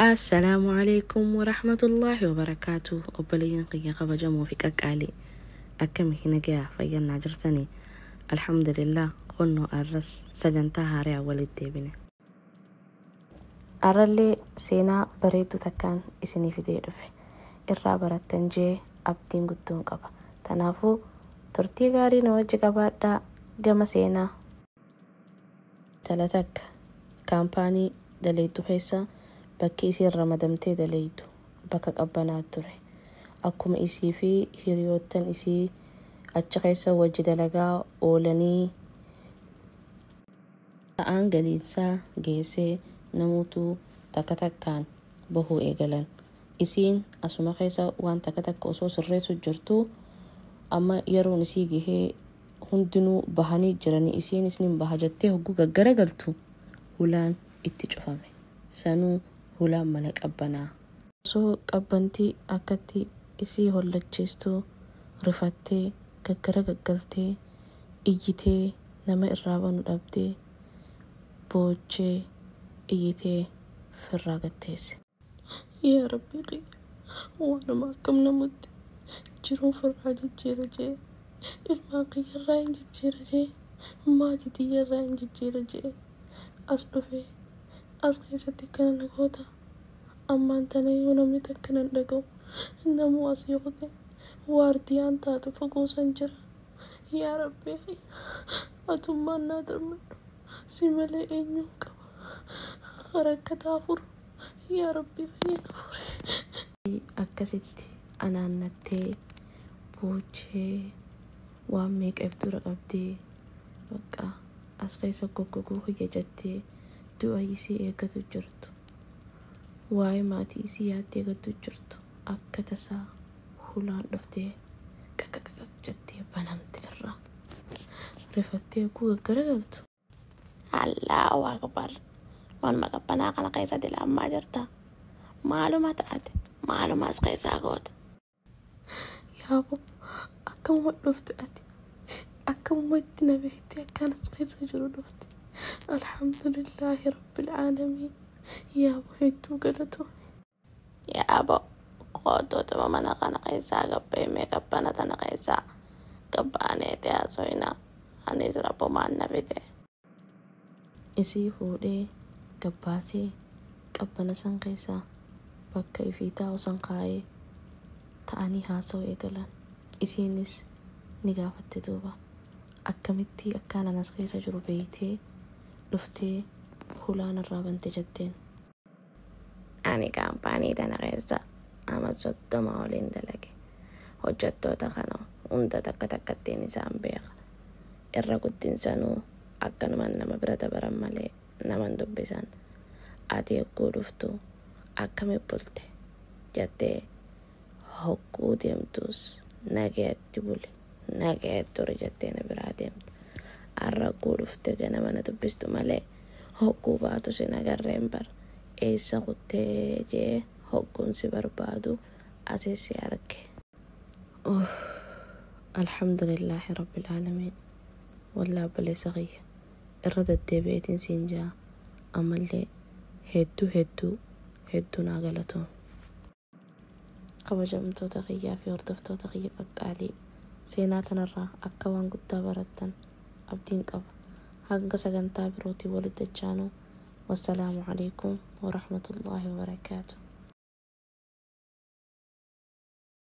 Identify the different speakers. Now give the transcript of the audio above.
Speaker 1: Assalaamu Aleeykum Warahmatullaahi Wabarakaatuh Obboleeyyan kiyya kabajamoo fi qaqqaalii akkami nagaya fayyannaa jirtanii Alhamdulillah kunnoo arras sagantaa haaraya walitti deebine. Arrallee seenaa bareedduu takkaan isinii fidee dhufe irraa barattan jee abdiin guddoon qaba tanaafuu turtii gaarii na wajji qabaadhaa gama seenaa. Intala takka kaampaanii daleeydu keessa bakki isiin ramadamtee daleeydu bakka qabbanaa ture. Akkuma isii fi hiriyoottan isii achi keessa wajji dalagaa oolanii sa'aan galiinsaa geessee namuutuu takka takkaan bahuu eegalan. Isiin asuma keessa waan takka takka osoo sirreessu jirtuu amma yeroon isii gahee hundinuu bahanii jiranii isiinis nin baha jettee hogguu gaggaragaltu hulaan itti cufame. Sanuu hulaan mana qabbanaa. Osoo qabbanti akkatti isii hollachiistuu rifattee gaggaragaggaltee iyyitee nama irraa banu dhabdee boochee iyyitee firraa gad teesse. Yaa Rabbii kiyya waanuma akkam namutti jiruun firraa jijjiira jee ilmaan kiyyarraa hin jijjiira jee maatii tiyyarraa hin jijjiira jee as dhufee as keessatti akkana na goota ammaan tana yoo namni takka nan dhaga'u namuu as yoo kute waardiyaan taatu fagoo san jira yaa Rabbii kiyya atummaan naa dirmadhu si malee eenyuun qaba rakkataa furu yaa Rabbii kiyya na furi. Akkasitti anaannattee boochee waan meeqa if dura qabdee bakka as keessa goggoguu kiyya jettee du'a isii eeggatu jirtu waa'ee maatii isii yaaddee eeggatu jirtu akka tasaa hulaan dhuftee qaqaqaqaq jettee banamte irraa rifattee hogguu gaggaragaltu. Allaahu Akbar Manuma qabbanaa kana keessa dilaammaa jirta maaluma taate maaluma as keessaa goota. Yaaboo akkamuma dhufte ati akkamuma itti na beekte akkaan as keessa jiru dhufte alhamdulillaahi rabbil aalamiin yaaboo hedduu galatoomi. Yaaboo qoottootuma mana kana keessaa gabbee mee qabbana tana keessaa gabbaaneeti haasoyna anis rabbumaan na fide. Isii fuudhee gabbaasee qabbana san keessa bakka ifii taa'u san kaayee ta'anii haasa'uu eegalan. Isiinis ni gaafatte duuba. Akkamitti akkaan an as keessa jiru beeytee dhuftee hulaa narraa bante jetteen. Ani kaampaanii tana keessa ama 30 oliin dalage. Hojjattoota kana hunda takka takkattiin isaan beeka. Irra guddinsanuu akkanumaan nama bira dabaran malee nama hin dubbisan. Ati hogguu dhuftu akkami bulte jettee hogguu deemtus nagayatti buli nagayatti turi jettee na biraa deemta. Arra hogguu dhufte ganama na dubbistu malee hogguu baatu sin agarreen bar. Eessa kuttee jee hogguun si barbaadu asii si arge. Uff Alhamdulillaahi Rabbil Aalamiin Wallahi obboleessa kiyya irra deddeebi'eetiin siin ja'a ammallee hedduu hedduu hedduu naa galatoomi. Kabajamtoota kiyyaa fi hordoftoota kiyya qaqqaalii seenaa tanarraa akka waan guddaa barattan abdiin qaba. Hanga sagantaa birootiin walitti dachaanu wassalaamu aleykum warahmatullaahi wabarakaatuh.